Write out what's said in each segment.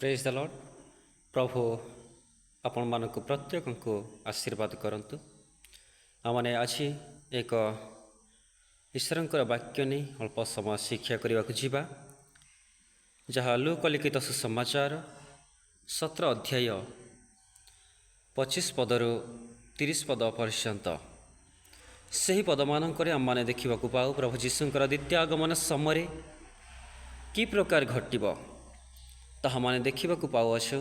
Praise the Lord. ପ୍ରଭୁ ଆପଣମାନଙ୍କୁ ପ୍ରତ୍ୟେକଙ୍କୁ ଆଶୀର୍ବାଦ କରନ୍ତୁ। ଆମମାନେ ଆଜି ଏକ ଈଶ୍ୱରଙ୍କର ବାକ୍ୟ ନେଇ ଅଳ୍ପ ସମୟ ଶିକ୍ଷା କରିବାକୁ ଯିବା, ଯାହା ଲୂକ ଲିଖିତ ସୁସମାଚାର 17 ଅଧ୍ୟାୟ 25 ପଦରୁ 30 ପଦ ପର୍ଯ୍ୟନ୍ତ। ସେହି ପଦମାନଙ୍କରେ ଆମମାନେ ଦେଖିବାକୁ ପାଉ, ପ୍ରଭୁ ଯୀଶୁଙ୍କର ଦ୍ୱିତୀୟ ଆଗମନ ସମୟରେ କି ପ୍ରକାର ଘଟିବ ତାହା ମାନେ ଦେଖିବାକୁ ପାଉଅଛୁ।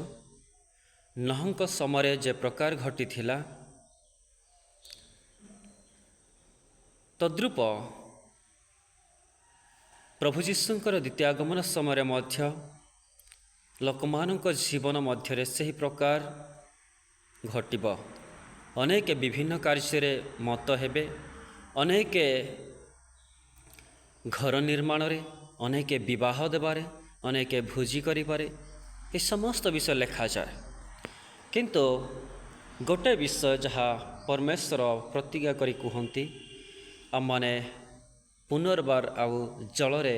ନୋହଙ୍କ ସମୟରେ ଯେ ପ୍ରକାର ଘଟିଥିଲା, ତଦ୍ରୂପ ପ୍ରଭୁ ଯୀଶୁଙ୍କର ଦ୍ୱିତୀୟ ଆଗମନ ସମୟରେ ମଧ୍ୟ ଲୋକମାନଙ୍କ ଜୀବନ ମଧ୍ୟରେ ସେହି ପ୍ରକାର ଘଟିବ। ଅନେକ ବିଭିନ୍ନ କାର୍ଯ୍ୟରେ ମତ ହେବେ, ଅନେକ ଘର ନିର୍ମାଣରେ, ଅନେକ ବିବାହ ଦେବାରେ, ଅନେକ ଭୋଜି କରିବାରେ, ଏ ସମସ୍ତ ବିଷୟ ଲେଖାଯାଏ। କିନ୍ତୁ ଗୋଟେ ବିଷୟ ଯାହା ପରମେଶ୍ୱର ପ୍ରତିଜ୍ଞା କରି କୁହନ୍ତି, ଆମମାନେ ପୁନର୍ବାର ଆଉ ଜଳରେ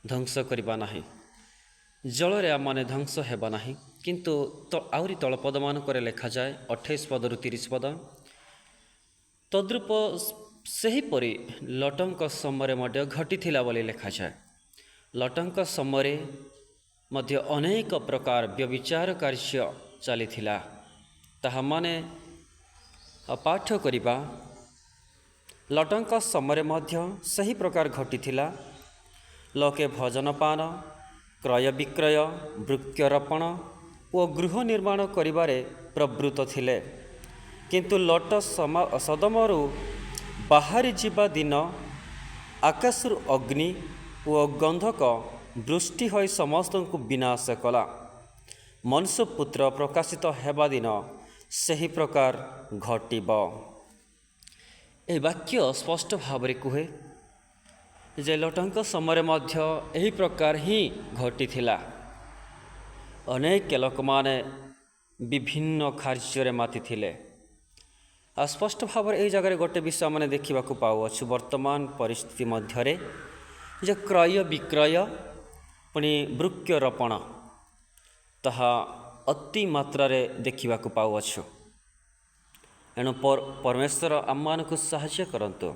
ଧ୍ୱଂସ କରିବା ନାହିଁ, ଜଳରେ ଆମମାନେ ଧ୍ୱଂସ ହେବା ନାହିଁ। କିନ୍ତୁ ଆହୁରି ତଳ ପଦମାନଙ୍କରେ ଲେଖାଯାଏ, 28 ପଦରୁ 30 ପଦ, ତଦ୍ରୂପ ସେହିପରି ଲଟଙ୍କ ସମୟରେ ମଧ୍ୟ ଘଟିଥିଲା ବୋଲି ଲେଖାଯାଏ। ଲଟଙ୍କ ସମୟରେ ମଧ୍ୟ ଅନେକ ପ୍ରକାର ବ୍ୟଭିଚାର କାର୍ଯ୍ୟ ଚାଲିଥିଲା, ତାହା ମାନେ ପାଠ କରିବା। ଲଟଙ୍କ ସମୟରେ ମଧ୍ୟ ସେହି ପ୍ରକାର ଘଟିଥିଲା। ଲୋକେ ଭୋଜନ ପାନ, କ୍ରୟ ବିକ୍ରୟ, ବୃକ୍ଷରୋପଣ ଓ ଗୃହ ନିର୍ମାଣ କରିବାରେ ପ୍ରବୃତ୍ତ ଥିଲେ। କିନ୍ତୁ ଲଟ ସଦମରୁ ବାହାରି ଯିବା ଦିନ ଆକାଶରୁ ଅଗ୍ନି ଓ ଗନ୍ଧକ ବୃଷ୍ଟି ହୋଇ ସମସ୍ତଙ୍କୁ ବିନାଶ କଲା। ମନୁଷ୍ୟ ପୁତ୍ର ପ୍ରକାଶିତ ହେବା ଦିନ ସେହି ପ୍ରକାର ଘଟିବ। ଏହି ବାକ୍ୟ ସ୍ପଷ୍ଟ ଭାବରେ କୁହେ ଯେ ଲଟଙ୍କ ସମୟରେ ମଧ୍ୟ ଏହି ପ୍ରକାର ହିଁ ଘଟିଥିଲା। ଅନେକ ଲୋକମାନେ ବିଭିନ୍ନ କାର୍ଯ୍ୟରେ ମାତିଥିଲେ। ଆଉ ସ୍ପଷ୍ଟ ଭାବରେ ଏହି ଜାଗାରେ ଗୋଟେ ବିଷୟ ଆମେ ଦେଖିବାକୁ ପାଉଅଛୁ ବର୍ତ୍ତମାନ ପରିସ୍ଥିତି ମଧ୍ୟରେ, ଯେ କ୍ରୟ ବିକ୍ରୟ ପୁଣି ବୃକ୍ଷରୋପଣ ତାହା ଅତି ମାତ୍ରାରେ ଦେଖିବାକୁ ପାଉଅଛୁ। ଏଣୁ ପରମେଶ୍ୱର ଆମମାନଙ୍କୁ ସାହାଯ୍ୟ କରନ୍ତୁ।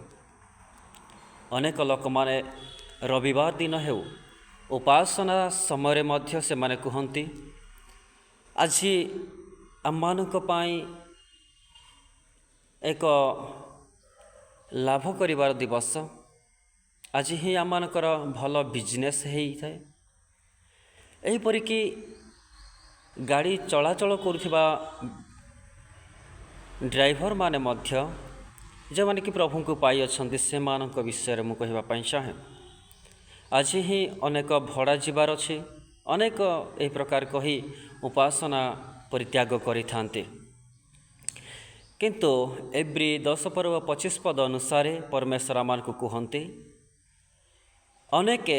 ଅନେକ ଲୋକମାନେ ରବିବାର ଦିନ ହେଉ, ଉପାସନା ସମୟରେ ମଧ୍ୟ ସେମାନେ କୁହନ୍ତି, ଆଜି ଆମମାନଙ୍କ ପାଇଁ ଏକ ଲାଭ କରିବାର ଦିବସ, ଆଜି ହିଁ ଆମମାନଙ୍କର ଭଲ ବିଜନେସ୍ ହେଇଥାଏ। ଏହିପରିକି ଗାଡ଼ି ଚଳାଚଳ କରୁଥିବା ଡ୍ରାଇଭରମାନେ ମଧ୍ୟ, ଯେଉଁମାନେ କି ପ୍ରଭୁଙ୍କୁ ପାଇଅଛନ୍ତି, ସେମାନଙ୍କ ବିଷୟରେ ମୁଁ କହିବା ପାଇଁ ଚାହେଁ। ଆଜି ହିଁ ଅନେକ ଭଡ଼ା ଯିବାର ଅଛି, ଅନେକ ଏହି ପ୍ରକାର କହି ଉପାସନା ପରିତ୍ୟାଗ କରିଥାନ୍ତି। କିନ୍ତୁ ଏବ୍ରୀ 10 ପର୍ବ 25 ପଦ ଅନୁସାରେ ପରମେଶ୍ୱର ଆମମାନଙ୍କୁ କୁହନ୍ତି, ଅନେକ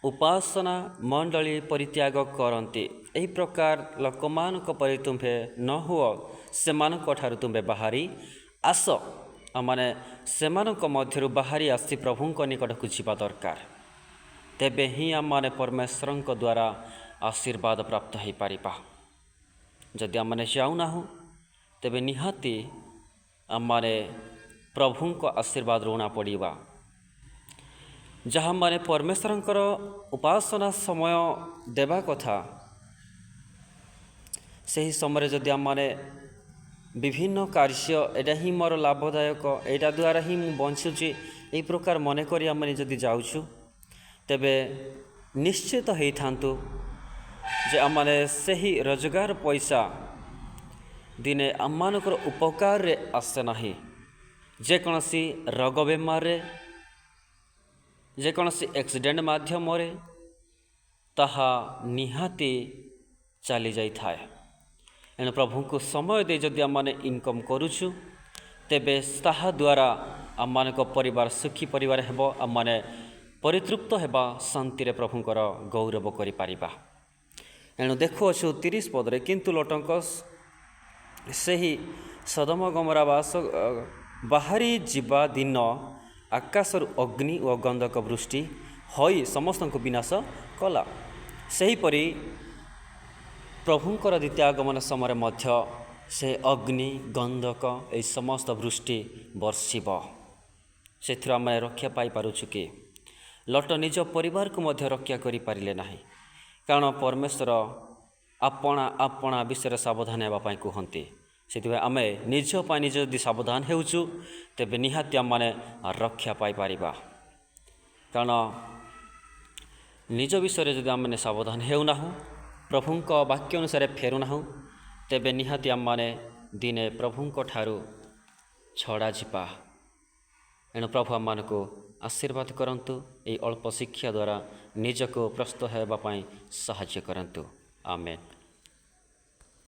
ଉପାସନା ମଣ୍ଡଳୀ ପରିତ୍ୟାଗ କରନ୍ତି। ଏହି ପ୍ରକାର ଲୋକମାନଙ୍କ ପରି ତୁମ୍ଭେ ନ ହୁଅ, ସେମାନଙ୍କ ଠାରୁ ତୁମ୍ଭେ ବାହାରି ଆସ। ଆମମାନେ ସେମାନଙ୍କ ମଧ୍ୟରୁ ବାହାରି ଆସି ପ୍ରଭୁଙ୍କ ନିକଟକୁ ଯିବା ଦରକାର। ତେବେ ହିଁ ଆମମାନେ ପରମେଶ୍ୱରଙ୍କ ଦ୍ୱାରା ଆଶୀର୍ବାଦ ପ୍ରାପ୍ତ ହୋଇପାରିବା। ଯଦି ଆମମାନେ ଯାଉନାହୁଁ, ତେବେ ନିହାତି ଆମମାନେ ପ୍ରଭୁଙ୍କ ଆଶୀର୍ବାଦରୁ ଊଣା ପଡ଼ିବା। ଯାହାମାନେ ପରମେଶ୍ୱରଙ୍କର ଉପାସନା ସମୟ ଦେବା କଥା, ସେହି ସମୟରେ ଯଦି ଆମମାନେ ବିଭିନ୍ନ କାର୍ଯ୍ୟ, ଏଇଟା ହିଁ ମୋର ଲାଭଦାୟକ, ଏଇଟା ଦ୍ୱାରା ହିଁ ମୁଁ ବଞ୍ଚୁଛି, ଏହି ପ୍ରକାର ମନେକରି ଆମେ ଯଦି ଯାଉଛୁ, ତେବେ ନିଶ୍ଚିତ ହେଇଥାନ୍ତୁ ଯେ ଆମମାନେ ସେହି ରୋଜଗାର ପଇସା ଦିନେ ଆମମାନଙ୍କର ଉପକାରରେ ଆସେ ନାହିଁ। ଯେକୌଣସି ରୋଗ ବେମାରରେ, ଯେକୌଣସି ଆକ୍ସିଡେଣ୍ଟ ମାଧ୍ୟମରେ ତାହା ନିହାତି ଚାଲି ଯାଇଥାଏ। ଏଣୁ ପ୍ରଭୁଙ୍କୁ ସମୟ ଦେଇ ଯଦି ଆମମାନେ ଇନକମ୍ କରୁଛୁ, ତେବେ ତାହା ଦ୍ୱାରା ଆମମାନଙ୍କ ପରିବାର ସୁଖୀ ପରିବାର ହେବ, ଆମମାନେ ପରିତୃପ୍ତ ହେବା, ଶାନ୍ତିରେ ପ୍ରଭୁଙ୍କର ଗୌରବ କରିପାରିବା। ଏଣୁ ଦେଖୁଅଛୁ 30 ପଦରେ, କିନ୍ତୁ ଲଟଙ୍କ ସେହି ସଦମ ଗମରା ବାସ ବାହାରି ଯିବା ଦିନ ଆକାଶରୁ ଅଗ୍ନି ଓ ଗନ୍ଧକ ବୃଷ୍ଟି ହୋଇ ସମସ୍ତଙ୍କୁ ବିନାଶ କଲା। ସେହିପରି ପ୍ରଭୁଙ୍କର ଦ୍ୱିତୀୟ ଆଗମନ ସମୟରେ ମଧ୍ୟ ସେ ଅଗ୍ନି, ଗନ୍ଧକ, ଏହି ସମସ୍ତ ବୃଷ୍ଟି ବର୍ଷିବ। ସେଥିରୁ ଆମେ ରକ୍ଷା ପାଇପାରୁଛୁ କି? ଲଟ ନିଜ ପରିବାରକୁ ମଧ୍ୟ ରକ୍ଷା କରିପାରିଲେ ନାହିଁ। କାରଣ ପରମେଶ୍ୱର ଆପଣା ଆପଣା ବିଷୟରେ ସାବଧାନ ହେବା ପାଇଁ କୁହନ୍ତି। ସେଥିପାଇଁ ଆମେ ନିଜ ପାଇଁ ନିଜ ଯଦି ସାବଧାନ ହେଉଛୁ, ତେବେ ନିହାତି ଆମମାନେ ରକ୍ଷା ପାଇପାରିବା। କାରଣ ନିଜ ବିଷୟରେ ଯଦି ଆମେମାନେ ସାବଧାନ ହେଉନାହୁଁ, ପ୍ରଭୁଙ୍କ ବାକ୍ୟ ଅନୁସାରେ ଫେରୁନାହୁଁ, ତେବେ ନିହାତି ଆମମାନେ ଦିନେ ପ୍ରଭୁଙ୍କ ଠାରୁ ଛଡ଼ାଯିବା। ଏଣୁ ପ୍ରଭୁ ଆମମାନଙ୍କୁ ଆଶୀର୍ବାଦ କରନ୍ତୁ। ଏହି ଅଳ୍ପ ଶିକ୍ଷା ଦ୍ୱାରା ନିଜକୁ ପ୍ରସ୍ତୁତ ହେବା ପାଇଁ ସାହାଯ୍ୟ କରନ୍ତୁ। ଆମେନ୍।